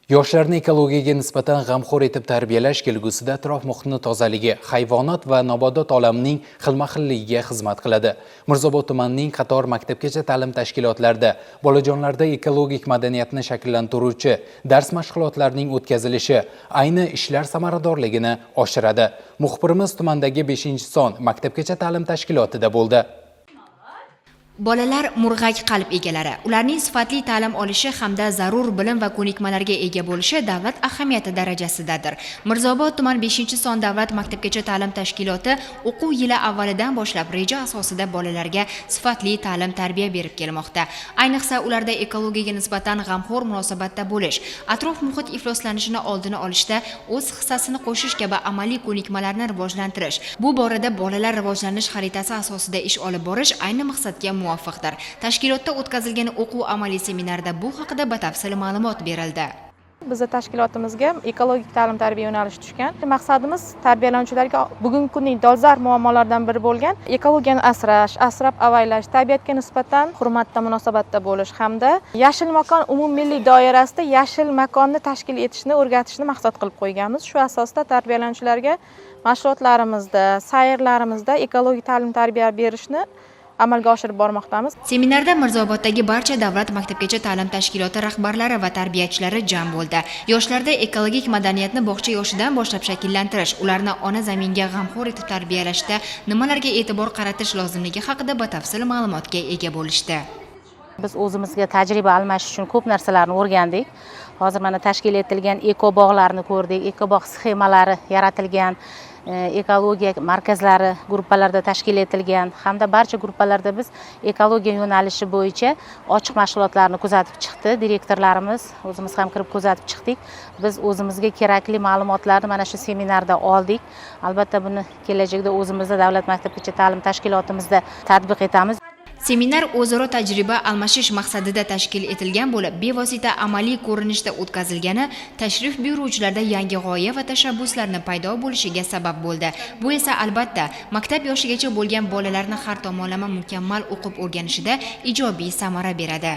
Yoshlarni ekologiyaga nisbatan g'amxo'r etib tarbiyalash kelgusida atrof muhitni tozaligi, hayvonot va nabotot olamining xilma-xilligiga xizmat qiladi. Mirzaobod tumanining qator maktabgacha ta'lim tashkilotlarida bolajonlarda ekologik madaniyatni shakllantiruvchi dars mashg'ulotlarining o'tkazilishi ayni ishlar samaradorligini oshiradi. Muxbirimiz tumandagi 5-son maktabgacha ta'lim tashkilotida bo'ldi. Bolalar murg'ak qalb egalari. Ularning sifatli ta'lim olishi hamda zarur bilim va ko'nikmalarga ega bo'lishi davlat ahamiyati darajasidadir. Mirzaobod tuman 5-son davlat maktabgacha ta'lim tashkiloti o'quv yili avvalidan boshlab reja asosida bolalarga sifatli ta'lim tarbiya berib kelmoqda. Ayniqsa, ularda ekologiyaga nisbatan g'amxo'r munosabatda bo'lish, atrof muhit ifloslanishini oldini olishda o'z hissasini qo'shish kabi amaliy ko'nikmalarni rivojlantirish, bu borada bolalar rivojlanish xaritasi asosida ish olib borish ayni maqsadga muvofiqdir. Tashkilotda o'tkazilgan o'quv amaliy seminarda bu haqida batafsil ma'lumot berildi. Bizni tashkilotimizga ekologik ta'lim tarbiya yo'nalishi tushgan. Maqsadimiz tarbiyalanuvchilarga bugungi kunning dolzarb muammolaridan biri bo'lgan ekologiyani asrash, asrab avaylash, tabiatga nisbatan hurmatda munosabatda bo'lish hamda yashil makon umummilliy doirasida yashil makonni tashkil etishni o'rgatishni maqsad qilib qo'yganmiz. Shu asosda tarbiyalanuvchilarga mashg'ulotlarimizda, sayrlarimizda ekologik ta'lim tarbiya berishni amalga oshirib bormoqdamiz. Seminarda Mirzaoboddagi barcha davlat maktabgacha ta'lim tashkiloti rahbarlari va tarbiyachilari jam bo'ldi. Yoshlarda ekologik madaniyatni bog'cha yoshidan boshlab shakllantirish, ularni ona zaminga g'amxo'r etib tarbiyalashda nimalarga e'tibor qaratish lozimligi haqida batafsil ma'lumotga ega bo'lishdi. Biz o'zimizga tajriba almashish uchun ko'p narsalarni o'rgandik. Hozir mana tashkil etilgan eko bog'larni ko'rdik, eko bog' sxemalari yaratilgan, ekologiya markazlari gruppalarda tashkil etilgan hamda barcha gruppalarda biz ekologiya yo'nalishi bo'yicha ochiq mashg'ulotlarni kuzatib chiqdi direktorlarimiz, o'zimiz ham kirib kuzatib chiqdik. Biz o'zimizga kerakli ma'lumotlarni mana shu seminarda oldik. Albatta, buni kelajakda o'zimizda davlat maktabgacha ta'lim tashkilotimizda tatbiq etamiz. Seminar o'zaro tajriba almashish maqsadida tashkil etilgan bo'lib, bevosita amaliy ko'rinishda o'tkazilgani tashrif buyuruvchilarda yangi g'oya va tashabbuslarni paydo bo'lishiga sabab bo'ldi. Bu esa, albatta, maktab yoshigacha bo'lgan bolalarni har tomonlama mukammal o'qib o'rganishida ijobiy samara beradi.